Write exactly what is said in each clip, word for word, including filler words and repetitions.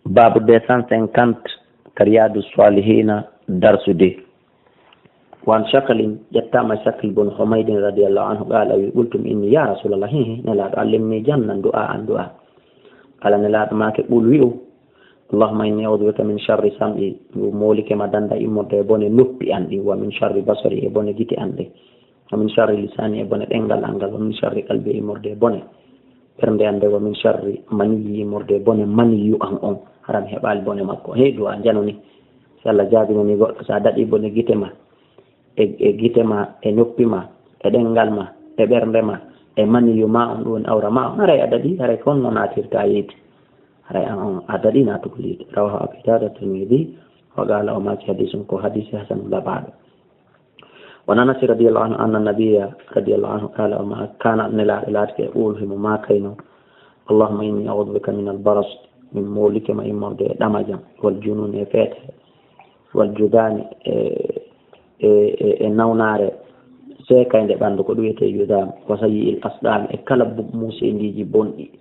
Babu deux cent cinquante, ka Riyadu Salihina, darsu deux. Wan Shakalin, ƴettaama Shakil bun Humaydin radiyallahu anhu, qala, wi, qultu mi inni, ya Rasulallah, hi, hi, Nelaaɗo, allimni jannan du'a an du'a. Qala, Nelaaɗo maaki, qul wi'u, Allahumma inni a'udhu bika min sharri sam'i, mi moolike ma dannda immorde e bone noppi an ɗin, wa min sharri basari, e bone gite an ɗe, wa min sharri lisani, e bone ɗenngal an ngal, wa min sharri qalbi, e immorde e bone ɓernde an nde, wa min sharri maniyyi, immorde e bone maniyyu an on, hara mi heɓaali bone makko. Hey, du'a janoni, si Allah jaabinani goɗɗo, sa daɗi bone gite ma, e, e gite ma, e noppi ma, e ɗenngal ma, e ɓernde ma, e maniyyu ma on, ɗum woni awra ma on, haray a daɗi, haray ko on no naatirta yiite. Haray an on a daɗi naatugol yiite. Rawahu Abu Dawud, Tirmidhi, wa qala, o maaki hadisun, ko hadisi hasan laɓaaɗo. Wa an Anas radiyallahu anhu anna nabiyya radiyallahu anhu qala, o ma-, kana, Nelaaɗo laatike e ɓuwol himo maakayno, Allahumma inni a'udhu bika min al-baras, min moolike ma immorde e ɗamajam, wal junun, e feetere, wal judani, e, e, e, e nawnaare seekaynde ɓanndu, ko ɗum wiyetee judam, wa sayyi'il asqam, e kala bu-, muusendiiji bonɗi.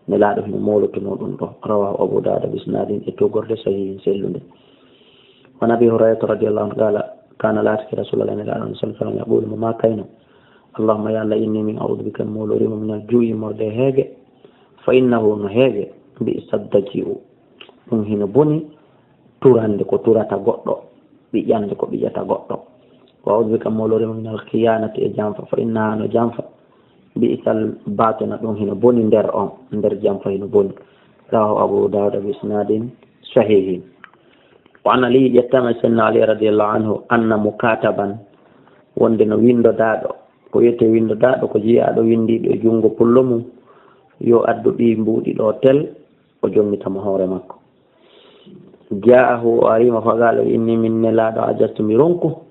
Nelaaɗo hino moolotonoo ɗum ɗo. Rawahu Abu Dawud bi isnadin, e togorde sahihin sellunde. Wa an Abi Hurayrata radiyallahu anhu qala, kana, laatike Rasulallah, Nelaaɗo on sallallahu alaihi wasallam, yaqulu, mo maakayno, Allahumma, ya Allah, inni min a'udhu bika, mooloriima, min al-ju'i, immorde e heege, fa innahu, no heege, bi'sa ad-daji'u, ɗum hino boni, turande ko turata goɗɗo, ɓiƴande ko ɓiƴata goɗɗo. Wa a'udhu bika, mooloriima, min al-khiyanati, e janfa, fa innaha, no janfa, bi'sal batina, ɗum hino boni nder on, nder janfa hino boni. Rawahu Abu Dawud bi isnadin sahihin. Wa an Ali, ƴettaama e Sayyidina Ali radiyallahu anhu, anna mukataban, wonde no winndodaaɗo, ko wiyetee winndodaaɗo, ko jiyaaɗo winndiiɗo e junngo pullo mum, yo addu ɗii mbuuɗi ɗo tel, o jonnita mo hoore makko. Ja'ahu, o ari mo, fa qala, inni min Nelaaɗo, ajastu, mi ronku,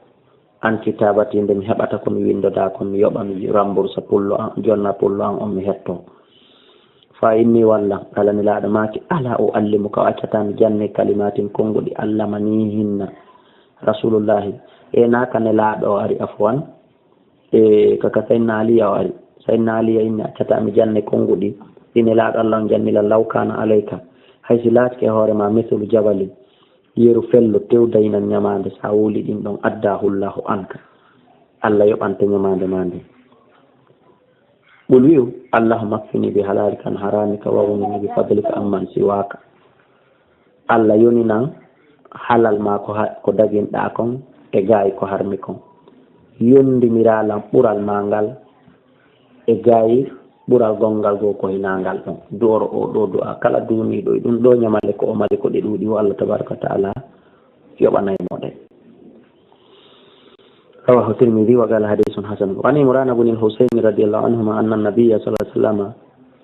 an kitabati, nde mi heɓata ko mi winndodaa kon, mi yoɓa, mi remboursa pullo an, jonna pullo an on, mi hetto. Fa inni, walla, qala, Nelaaɗo maaki, ala uallimuka, o accataa mi janne, kalimatin, konnguɗi, allamanihinna Rasulullahi. E naaka Nelaaɗo o ari, afwan. E, ka, ka Sayyidina Aliya o ari. Sayyidina Aliya inni, accataa mi janne konnguɗi ɗi Nelaaɗo Allah on janni lan, law kana alayka, hay si laatike e hoore ma, mithlu jabalin, yeru fello, tewdaynan ñamaande, sa wuli ɗin ɗon, addahullahu anka, Allah yoɓante ñamaande ma nden. Qul, wi'u, Allahumma kfini bi halalika an haramika, wa aghnini bi fadlika amman siwaka. Allah yoninan halal ma ko ha-, ko daginɗaa kon, e gaayi ko harmi kon. Yondiniralan ɓural ma ngal e gaayi ɓural gonngal goo ko hinaa ngal ɗon. Du'oro oo ɗoo du'a, kala duuniiɗo e ɗum ɗoo ñamaale ko o mari ko ɗe ɗuuɗi, wo Allah tabaraka wa ta'ala yoɓanay mo ɗe. Rawahu Tirmidhi wa qala hadithun hasan. Wa an Imran ibn al-Husayn radiyallahu anhuma anna an-nabiyya sallallahu alaihi wasallam,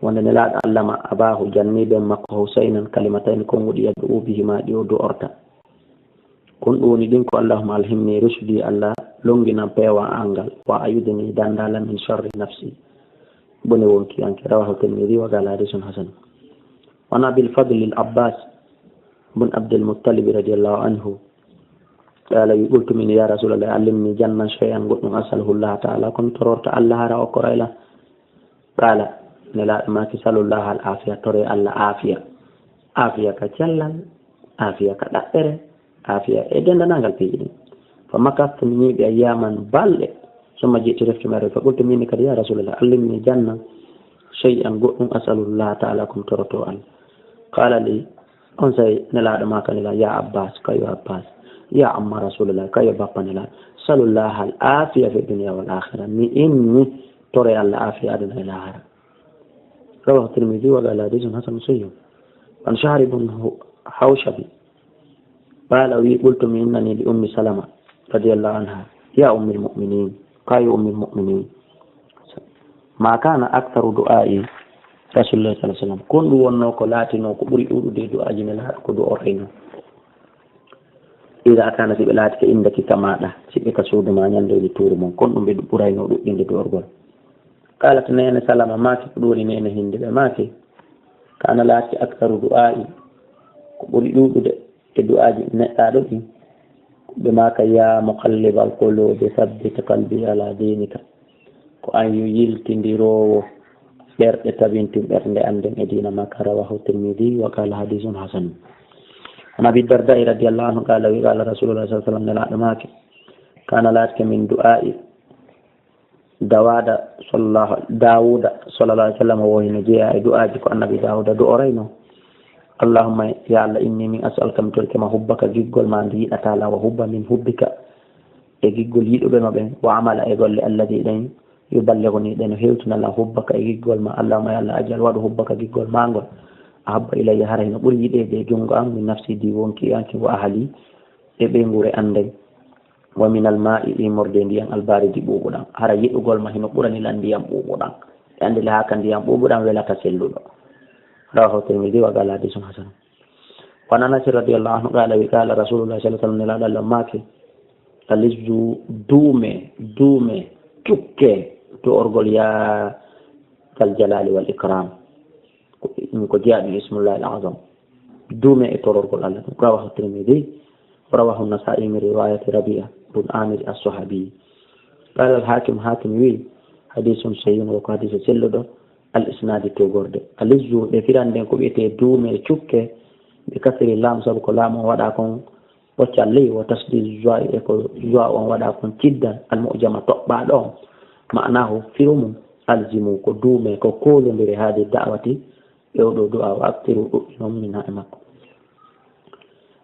wonde Nelaaɗo Allah ma abahu, janni ɓen makko Husaynan, kalimatayn, konnguɗi, yad'u bihima, ɗi o du'orta. Kon ɗum woni ɗin ko, Allahumma alhimni rushdi, Allah longinan peewal an ngal, wa a'idni, danndalan, min sharri nafsi, bone wonki an ke. Rawahu Tirmidhi wa qala hadithun hasan. Wa an Abil Fadl al-Abbas bun Abdul Muttalib radiyallahu anhu, qala, wi, qultu min, ya Rasulallah, allimni, jannan, shay'an, goɗɗum, as'aluhu Allah ta'ala, ko mi tororta Allah hara o okkoray lan. Qala, Nelaaɗo maaki, salullah al afiya, tore Allah afiya. Afiya ka cellal, afiya ka ɗaɓɓere, afiya e denndanangal piiji ɗin. Fa makastu, mi ñiiɓi, ayyaman, balɗe, summa ji'tu, refti mi ari, fa qultu, min kadi, ya Rasulallah, allimni, jannan, shay'an, goɗɗum, as'alullah ta'ala, ko mi torotoo Allah. Qala li, onsay Nelaaɗo maakani lan, ya Abbas, kayo Abbas, ya amma Rasulullah, kayo bappa Nelaaɗo, salullah al afiya fi dunya wal akhirah, mi inni, tore Allah afiya aduna e lahara. Rawahu Tirmidhi wa qala hadithun hasanun sahih. An Shahr ibn Hu-, Hawshab, qala, wi, qultu, mi innani li Ummi Salama radiyallahu anha, ya Ummil Mu'minin, kayo Ummil Mu'minin, ma kana aktharu du'a'i Rasulullah sallallahu alaihi wasallam, kon ɗum wonnoo ko laatinoo ko ɓuri ɗuuɗude e du'aaji Nelaaɗo, ko du'orayno. Ida kana, si ɓe laatike, indaki, ka maaɗa, si ɓe ka suudu ma, ñande woni tuuru mon, kon ɗum ɓe ɓuraynoo ɗuɗɗinde du'orgol. Qalat, neene Salama maaki, ko ɗum woni neene Hindi, ɓe maaki, kana laatike aktharu du'a'i, ko ɓuri ɗuuɗude e du'aaji neɗɗaaɗo ɗin, ɓe maaka, ya muqallibal qulubi, thabbit qalbi ala dinika, ko an yo yiltindiroowo ɓerɗe tabintin ɓernde an nden e diina makka. Rawahu Tirmidi wa qala hadisun hasan. An Abi Darda radiyallahu anhu qala wi qala Rasulullah sallallahu alaihi wasallam, nelaaɗo maaki, kana laatke min du'a'i Dawada sallallahu, Dawuda sallallahu alaihi wasallam, wo hino jeyaa e du'aaji ko annabi Dawuda du'orayno. Allahumma, ya Allah, inni min as'aluka, mi torike ma, hubbaka, giggol ma nde yiɗata lan, wa hubba min hubbika, e giggol yiɗuɓe ma ɓen, wa amala, e golle, alladi ɗen, yuballighuni, ɗen hewtina lan, hubbaka, e giggol ma. Allahumma, ya Allah, ajal, waɗu, hubbaka, giggol ma ngol, ahabba ilayya, hara hino ɓuri yiɗeede e junngo an, min nafsi, di wonki an kin, wa ahli, e ɓeynguure an nden. Wa minal ma'i, immorde ndiyan, albaridi, ɓuuɓuɗan. Hara yiɗugol ma hino ɓurani lan ndiyan ɓuuɓuɗan. E anndi le haa ka ndiyan ɓuuɓuɗan welata selluɗo. Rawahu Tirmidi wa qala hadisun hasan. Wa an Anas radiyallahu anhu qala wi qala Rasulullah sallallahu alaihi wasallam, nelaaɗo Allah maaki, alizzu, duume, duume, cukke, du'orgol ya zal jalali wal ikram. Ko, ko jeyaa ɗum ismullahi al azam. Duume e tororgol Allah ɗum. Rawahu Tirmidi, rawahu Nasa'i min riwayati Rabi'a bun Amir as-Sahabi. Qala al-Hakim, Hakim wi, hadisun sahihun, ko hadise selluɗo, al isnadi togorde. Alizzu, ɗe firan ɗen ko wi'ete duume, cukke, ɓe kasiri lam, sabu ko lam on waɗa kon ɓoccal ley, wa tasdid zwa'i, e ko zwa on waɗa kon ciddan, al mu'jama toɓɓaaɗo on. Ma'nahu, firu mum, alzimu, ko duume, ko koolondire, hadi da'wati, e oɗo du'a, wa aktiru, ɗuɗɗinon, minha, e makko.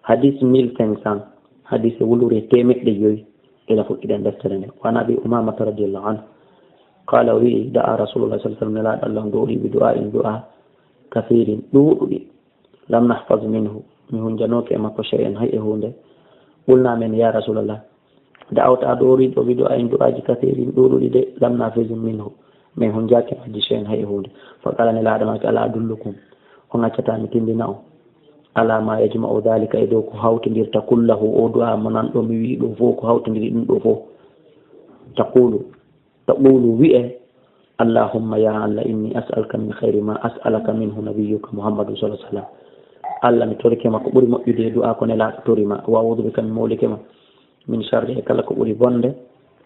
Hadis mille cinq cents, hadis wulure teemeɗɗe joyi, ila fuɗɗiɗen deftere nde. Wa an Abi Umamata radiyallahu anhu, qala, o wi'i, da'a Rasulullah sallallahu alaihi wasallam, nelaaɗo Allah on du'ori bi du'a in du'a, kathirin, ɗuuɗuɗi. Lam nahfaz minhu, mi hunjanooki e makko shay'an, hay e huunde. Qulna, men, ya Rasulallah, da'awta, a du'oriiɗo bi du'a in du'aaji kathirin, ɗuuɗuɗi de, lam nahfaz minhu, min hunjaaki majji shay'an, hay e huunde. Fa qala, nelaaɗo maaki, ala adullukum, on accataa mi tindina on, ala ma yajma'u dhalika, e dow ko hawtindirta, kullahu, o du'a mo nan ɗo mi wi'i ɗo fow, ko hawtindiri ɗum ɗo fow. Taqulu, taqulu, wi'e, Allahumma, ya Allah, inni as'aluka min khayri ma as'alaka minhu nabiyyuka Muhammadun sallallahu alaihi wasallam. Allah, mi torike ma ko ɓuri moƴƴude e du'a ko nelaaɗo tori ma. Wa a'udhu bika, mi moolike ma, min sharri, e kala ko ɓuri bonde,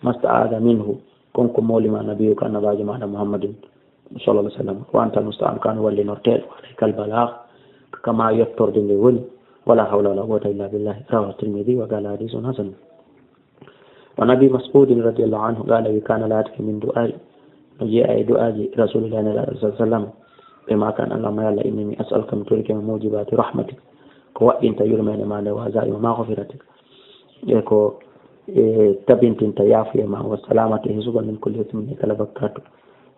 masta'adha minhu, kon ko mooli ma nabiyyuka, annabaajo maaɗa Muhammadin sallallahu alaihi wasallam. Wa antal musta'an, ko an wallinorteeɗo, wa alaykal balagh, kama yottorde nde woni. Wala hawla wala quwwata illa billah. Rawahu Tirmidhi wa qala hadithun hasan. Wa an Abi Mas'udin radiyallahu anhu qala, wi, kana laatike min du'a'i, no jeyaa e du'aaji Rasulillahi sallallahu alaihi wasallam, ɓe maakan, Allahumma, ya Allah, inni mi as'aluka, mi torike ma, mujibati rahmatik, ko waɗɗinta yurmeende ma nde, wa azaima maghfiratik, e ko, e, tabintinta yaafuye ma, wa salamata, e hisugol, min kulli ismin, e kala bakkaatu,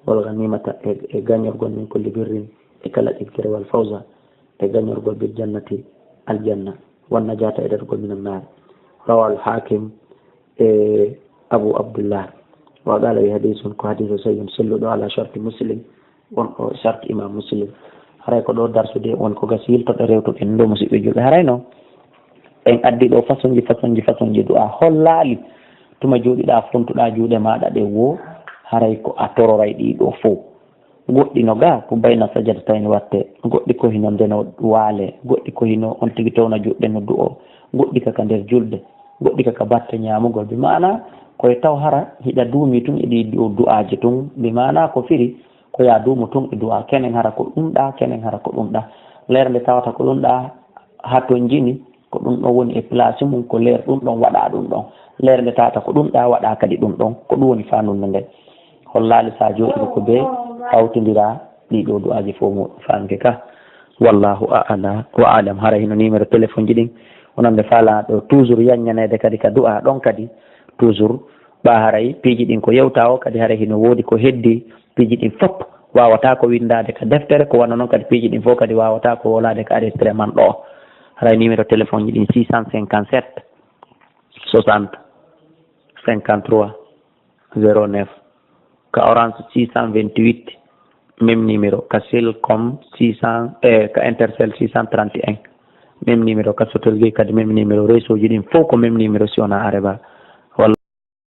wal ghanimata, e, e gañorgol, min kulli birrin, e kala ɗigtere, wal fawza, e gañorgol, bil jannati, aljanna, wan najata, e dargol, minan naar. Rawal Hakim e Abu Abdullah. Wa qala, wi, hadisun, ko hadisu sahihun, selluɗo, ala sharti Muslim, won ɗo sharti Imam Muslim. Haray ko ɗo darsude won ko gasi yiltoɗo rewtuɗen ɗo, musidɓe julɓe. Haray no en addi ɗo façonji, façonji, façonji du'a hollaali. Tuma jooɗiɗa, fontuɗa juuɗe maɗa ɗe wo, haray ko a tororay ɗi ɗo fow. Goɗɗi no ga ko bayna sajadatayni watte, goɗɗi ko hino ndeno waale, goɗɗi ko hino on tigi towna juuɗe no du'o, goɗɗi ka ka nder julde, goɗɗi ka ka batte ñaamugol. Bi maana ko e taw hara hiɗa duumi tun e ɗi du-, du'aaji tun. Bi maana ko firi ko ya duumu tun e du'a, kenen hara ko ɗun ɗa, kenen hara ko ɗun ɗa. Leer nde tawata ko ɗun ɗa hatonjini, ko ɗun ɗon woni e place mum, ko leer ɗun ɗon waɗa ɗun ɗon. Leer nde tawata ko ɗun ɗa waɗa kadi ɗun ɗon. Ko ɗun woni fanunde nde. Hollaali sa jooɗi ko be hawtindira ɗi ɗo du'aaji fow mo fanke ka. Wallahu a'ala wa a'lam. Hara hino numéro téléphone ji ɗin wonande fala ɗo toujours yanñaneede kadi ka du'a ɗon kadi toujours ɓa haray piiji ɗin ko yewta o kadi haray hino woodi ko heddi piiji ɗin fop wawata ko windaade ka deftere, ko wano non kadi piiji ɗin fof kadi wawata ko wolaade ka enregistrement ɗo. Haray numéro téléphone ji ɗin six cent cinquante-sept soixante cinquante-trois zéro neuf, ka Orange six cent vingt-huit, même numéro, ka Celcom six cents, eh, ka Intercell six cent trente et un, même numéro, ka Sotelgate kadi même numéro, réseau ji ɗin fof ko même numéro si wona Areba.